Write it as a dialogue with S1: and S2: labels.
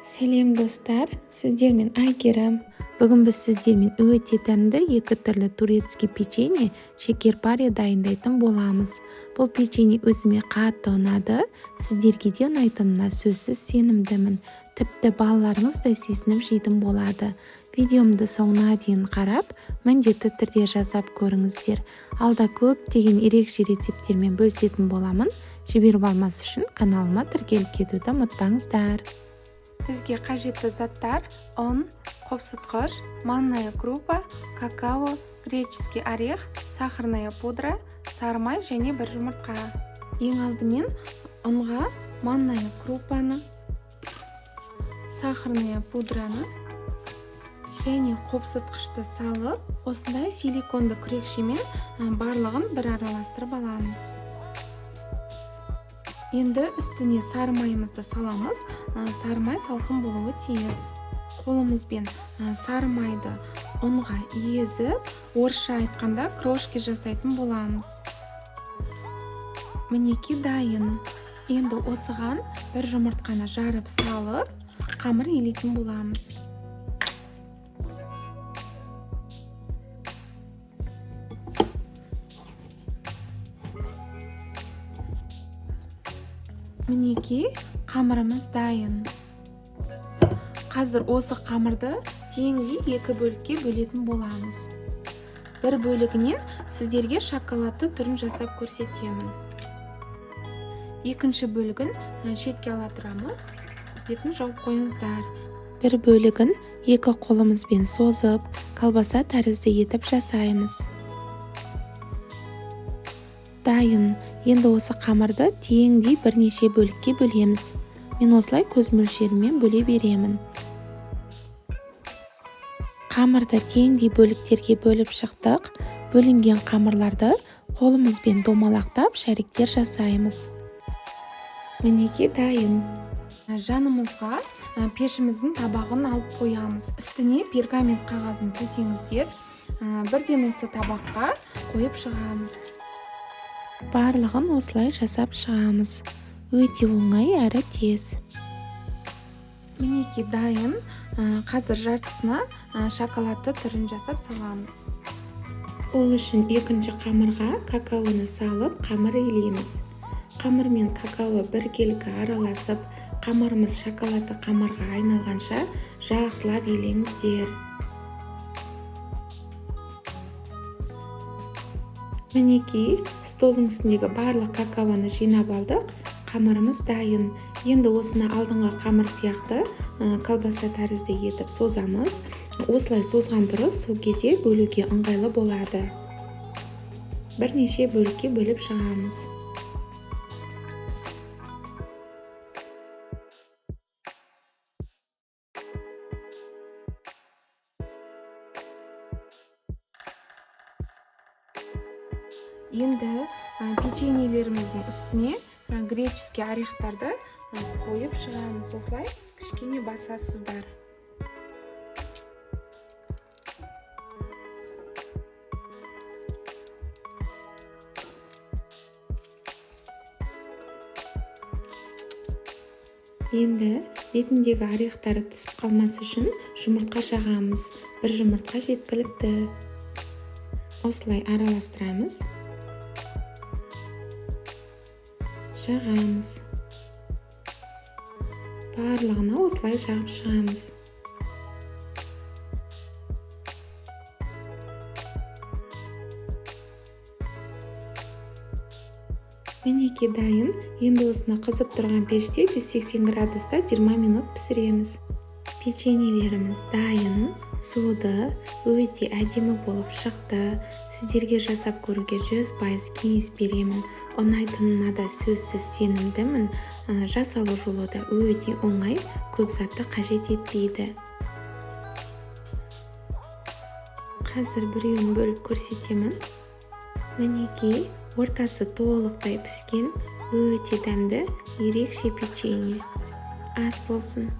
S1: Сәлем, достар! Сіздермен Әйгерім. Бүгін біз сіздермен өте дәмді екі түрлі турецкий печенье, шекерпаре дайындайтын боламыз. Бұл печенье өзіме қатты ұнады, сіздерге де ұнайтынына сөзсіз сенімдімін. Тіпті балаларыңыз да сүйсініп жейтін болады. Видеомды соңына дейін қарап, міндетті түрде жасап көріңіздер. Алда көптеген ерекше рецепттермен бөлісетін боламын. Жіберіп алмас үшін каналыма тіркеліп кетуді ұмытпаңыздар. Бізге қажетті заттар: ұн, қопсытқыш, манная крупа, какао, греческий орех, сахарная пудра, сары май және бір жұмыртқа. Ең алдымен ұнға манная крупаны, сахарная пудраны және қопсытқышты салып, осындай силиконды күрекшемен барлығын бір араластырып аламыз. Енді үстіне сары майымызды саламыз. Сары май салқын болуы тиіс. Қолымызбен сары майды ұнға езіп, орысша айтқанда, крошки жасайтын боламыз. Мінекей, дайын. Енді осыған бір жұмыртқаны жарып салып, қамыр илейтін боламыз. Мінекей, қамырымыз дайын. Қазір осы қамырды теңдей екі бөлікке бөлетін боламыз. Бір бөлігінен сіздерге шоколадты түрін жасап көрсетемін. Екінші бөлігін шетке ала тұрамыз. Бетін жауып қойыңыздар. Бір бөлігін екі қолымызбен созып, колбаса тәрізді етіп жасаймыз. Дайын. Енді осы қамырды теңдей бірнеше бөлікке бөлеміз. Мен осылай көз мөлшерімен бөле беремін. Қамырды теңдей бөліктерге бөліп шықтық. Бөлінген қамырларды қолымызбен домалақтап, шариктер жасаймыз. Мінекей, дайын. Жанымызға пешіміздің табағын алып қоямыз. Үстіне пергамент қағазын төсеңіздер. Бірден осы табаққа қойып шығамыз. Барлығын осылай жасап шығамыз. Өте оңай әрі тез. Мінекей, дайын. Қазір жартысына шоколадты түрін жасап саламыз. Ол үшін екінші қамырға какаоны салып, қамыр илейміз. Қамыр мен какао біркелкі араласып, қамырымыз шоколадты қамырға айналғанша жақсылап илеңіздер. Мінекей, столдың үстіндегі барлық какаоны жинап алдық. Қамырымыз дайын. Енді осыны алдыңғы қамыр сияқты колбаса тәрізді етіп созамыз. Осылай созған дұрыс, сол кезде бөлуге ыңғайлы болады. Бірнеше бөлікке бөліп шығамыз. Енді печеньелеріміздің үстіне греческий орехтарды қойып шығамыз. Осылай кішкене басасыздар. Енді бетіндегі орехтары түсіп қалмас үшін жұмыртқа жағамыз. Бір жұмыртқа жеткілікті. Осылай араластырамыз, жағамыз. Барлығына осылай жағып шығамыз. Мінекей, дайын. Енді осыны қызып тұрған пеште 180 градуста 20 минут пісіреміз. Печеньелеріміз дайын. Суды, өте әдемі болып шықты. Сіздерге жасап көруге 100% кеңес беремін. Ұнайтынына да сөзсіз сенімдімін. Жасалу жолы да өте оңай, көп затты қажет етпейді. Қазір біреуін бөліп көрсетемін. Мінекей, ортасы толықтай піскен, өте дәмді, ерекше печенье. Ас болсын!